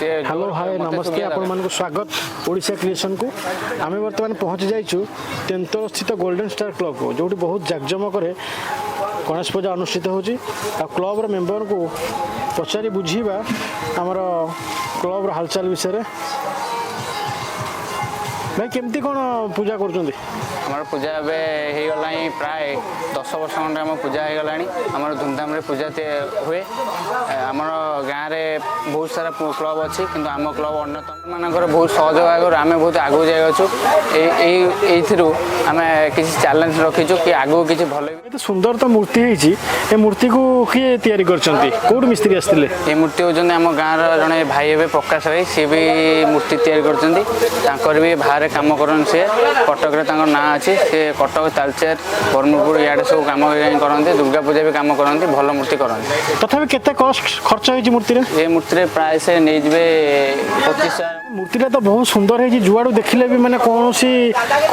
ଟିକେ ହ୍ୟାଲୋ, ହାଏ, ମତେ ନମସ୍ତେ। ଶୁଭିବା ଦରକାର। ଆପଣମାନଙ୍କୁ ସ୍ୱାଗତ ଓଡ଼ିଶା କ୍ରିଏସନକୁ। ଆମେ ବର୍ତ୍ତମାନ ପହଞ୍ଚି ଯାଇଛୁ ତେନ୍ତଳସ୍ଥିତ ଗୋଲ୍ଡେନ୍ ଷ୍ଟାର କ୍ଲବକୁ, ଯେଉଁଠି ବହୁତ ଜାକଜମକରେ ଗଣେଶ ପୂଜା ଅନୁଷ୍ଠିତ ହେଉଛି। ଆଉ କ୍ଲବର ମେମ୍ବରଙ୍କୁ ପଚାରି ବୁଝିବା ଆମର କ୍ଲବର ହାଲଚାଲ ବିଷୟରେ। ଭାଇ, କେମିତି କ'ଣ ପୂଜା କରୁଛନ୍ତି? ଆମର ପୂଜା ଏବେ ହେଇଗଲାଣି, ପ୍ରାୟ 10 ବର୍ଷ ଖଣ୍ଡେ ଆମ ପୂଜା ହେଇଗଲାଣି। ଆମର ଧୁମଧାମରେ ପୂଜା ହୁଏ। ଆମର ଗାଁରେ ବହୁତ ସାରା କ୍ଲବ୍ ଅଛି, କିନ୍ତୁ ଆମ କ୍ଲବ୍ ଅନ୍ୟତମ। ମାନଙ୍କର ବହୁତ ସହଯୋଗ ଆଗରୁ ଆମେ ବହୁତ ଆଗକୁ ଯାଇଅଛୁ। ଏଇ ଏଇ ଏଇଥିରୁ ଆମେ କିଛି ଚ୍ୟାଲେଞ୍ଜ ରଖିଛୁ କି ଆଗକୁ କିଛି ଭଲ ବି। ଏତେ ସୁନ୍ଦର ତ ମୂର୍ତ୍ତି ହେଇଛି। ଏ ମୂର୍ତ୍ତିକୁ କିଏ ତିଆରି କରିଛନ୍ତି? କୋଉଠୁ ମିସ୍ତ୍ରୀ ଆସିଥିଲେ? ଏ ମୂର୍ତ୍ତି ହେଉଛନ୍ତି ଆମ ଗାଁର ଜଣେ ଭାଇ ଏବେ, ପ୍ରକାଶ ଭାଇ। ସିଏ ବି ମୂର୍ତ୍ତି ତିଆରି କରିଛନ୍ତି। ତାଙ୍କର ବି ବାହାରେ କାମ କରନ୍ତି ସିଏ। କଟକରେ ତାଙ୍କ ନାଁ ଅଛି। ସେ କଟକ, ତାଲଚେର, ବ୍ରହ୍ମପୁର ଇଆଡ଼େ ସବୁ କାମ ଯାଇ କରନ୍ତି। ଦୁର୍ଗା ପୂଜା ବି କାମ କରନ୍ତି, ଭଲ ମୂର୍ତ୍ତି କରନ୍ତି। ତଥାପି କେତେ କଷ୍ଟ ଖର୍ଚ୍ଚ ହେଇଛି ମୂର୍ତ୍ତିରେ? ଏ ମୂର୍ତ୍ତିରେ ପ୍ରାୟ ସେ ନେଇଯିବେ 25,000। ମୂର୍ତ୍ତିଟା ତ ବହୁତ ସୁନ୍ଦର ହେଇଛି। ଯୁଆଡ଼ୁ ଦେଖିଲେ ବି ମାନେ କୌଣସି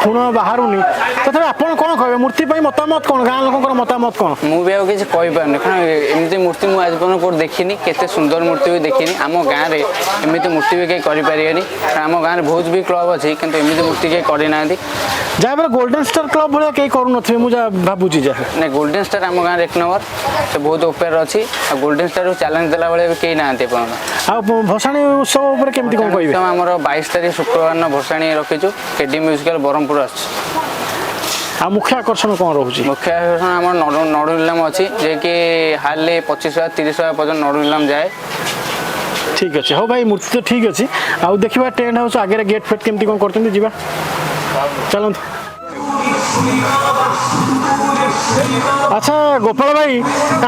ଖୁଣ ବାହାରୁନି। ତଥାପି ଆପଣ କ'ଣ କହିବେ? ମୂର୍ତ୍ତି ପାଇଁ ମତାମତ କ'ଣ? ଗାଁ ଲୋକଙ୍କର ମତାମତ କ'ଣ? ମୁଁ ବି ଆଉ କିଛି କହିପାରୁନି, କାରଣ ଏମିତି ମୂର୍ତ୍ତି ମୁଁ ଆଜି ପର୍ଯ୍ୟନ୍ତ କୋଉଠି ଦେଖିନି। କେତେ ସୁନ୍ଦର ମୂର୍ତ୍ତି ବି ଦେଖିନି। ଆମ ଗାଁରେ ଏମିତି ମୂର୍ତ୍ତି ବି କେହି କରିପାରିବେନି, କାରଣ ଆମ ଗାଁରେ ବହୁତ ବି କ୍ଲବ୍ ଅଛି, କିନ୍ତୁ ଏମିତି ମୂର୍ତ୍ତି କେହି କରିନାହାନ୍ତି। ଯାହା ପରେ ଗୋଲ୍ଡେନ୍ ଷ୍ଟାର କ୍ଲବ ଭଳିଆ କେହି କରୁନଥିବେ, ମୁଁ ଯାହା ଭାବୁଛି ଯାହା। ନାଇଁ, ଗୋଲ୍ଡେନ୍ ଷ୍ଟାର ଆମ ଗାଁରେ ଏକ ନମ୍ବର। ସେ ବହୁତ ଉପରେ ଅଛି ଆଉ ଗୋଲ୍ଡେନ୍ ଷ୍ଟାରକୁ ଚ୍ୟାଲେଞ୍ଜ ଦେଲା ଭଳିଆ ବି କେହି ନାହାନ୍ତି ଏପର୍ଯ୍ୟନ୍ତ। ଆଉ ଭସାଣି ଉତ୍ସବ ଉପରେ କେମିତି କ'ଣ କହିବେ? ତ ଆମର 22 ତାରିଖ ଶୁକ୍ରବାର ଦିନ ଭସାଣି ରଖିଛୁ। କେଡି ମ୍ୟୁଜିକାଲ ବ୍ରହ୍ମପୁର ଆସୁଛି। ଆଉ ମୁଖ୍ୟ ଆକର୍ଷଣ କ'ଣ ରହୁଛି? ମୁଖ୍ୟ ଆକର୍ଷଣ ଆମର ନଡ଼ୁ ନଡ଼ୁ ନିଲାମ ଅଛି, ଯିଏକି ହାର୍ଡଲି 25,000, 30,000 ପର୍ଯ୍ୟନ୍ତ ନଡ଼ୁ ନିଲାମ ଯାଏ। ଠିକ୍ ଅଛି। ହଉ ଭାଇ, ମୂର୍ତ୍ତି ତ ଠିକ୍ ଅଛି। ଆଉ ଦେଖିବା ଟେଣ୍ଟ ହାଉସ୍ ଆଗରେ ଗେଟ୍ ଫେଟ୍ କେମିତି କ'ଣ କରୁଛନ୍ତି। ଯିବା, ଚାଲନ୍ତୁ। ଆଚ୍ଛା ଗୋପାଳ ଭାଇ,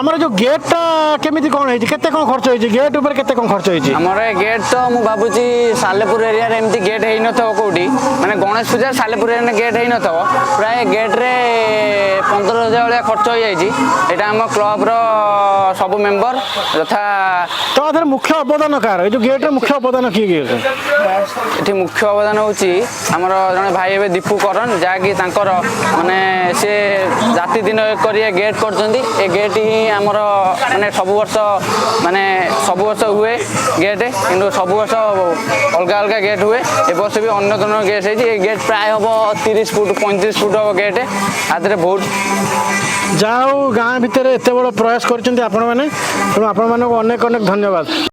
ଆମର ଯୋଉ ଗେଟ୍ଟା କେମିତି କ'ଣ ହେଇଛି? କେତେ କ'ଣ ଖର୍ଚ୍ଚ ହେଇଛି? ଗେଟ୍ ଉପରେ କେତେ କ'ଣ ଖର୍ଚ୍ଚ ହେଇଛି? ଆମର ଏ ଗେଟ୍ ତ ମୁଁ ଭାବୁଛି ସାଲେପୁର ଏରିଆରେ ଏମିତି ଗେଟ୍ ହେଇନଥିବ କୋଉଠି। ମାନେ ଗଣେଶ ପୂଜା ସାଲେପୁର ଏରିଆରେ ଗେଟ୍ ହେଇନଥିବ। ପ୍ରାୟ ଗେଟ୍ରେ 15,000 ଭଳିଆ ଖର୍ଚ୍ଚ ହେଇଯାଇଛି। ଏଇଟା ଆମ କ୍ଲବର ସବୁ ମେମ୍ବର ଯଥା ତ ଏଥିରେ ମୁଖ୍ୟ ଅବଦାନ କାହାର? ଏଇ ଯୋଉ ଗେଟ୍ର ମୁଖ୍ୟ ଅବଦାନ କିଏ କିଏ ଅଛନ୍ତି? ଏଠି ମୁଖ୍ୟ ଅବଦାନ ହେଉଛି ଆମର ଜଣେ ଭାଇ ଏବେ, ଦୀପୁ କରଣ, ଯାହାକି ତାଙ୍କର ମାନେ ସେ ରାତି ଦିନ ଏକ କରି ଏ ଗେଟ୍ କରିଛନ୍ତି। ଏ ଗେଟ୍ ହିଁ ଆମର ମାନେ ସବୁ ବର୍ଷ, ମାନେ ସବୁ ବର୍ଷ ହୁଏ ଗେଟ୍, କିନ୍ତୁ ସବୁ ବର୍ଷ ଅଲଗା ଅଲଗା ଗେଟ୍ ହୁଏ। ଏ ବର୍ଷ ବି ଅନ୍ୟ ଧରଣର ଗେଟ୍ ହେଇଛି। ଏ ଗେଟ୍ ପ୍ରାୟ ହେବ 30 ଫୁଟ, 35 ଫୁଟ ହେବ ଗେଟ୍। ଆ ଦେହରେ ବହୁତ ଯାହା ହଉ, ଗାଁ ଭିତରେ ଏତେ ବଡ଼ ପ୍ରୟାସ କରିଛନ୍ତି ଆପଣମାନେ। ତେଣୁ ଆପଣମାନଙ୍କୁ ଅନେକ ଅନେକ ଧନ୍ୟବାଦ।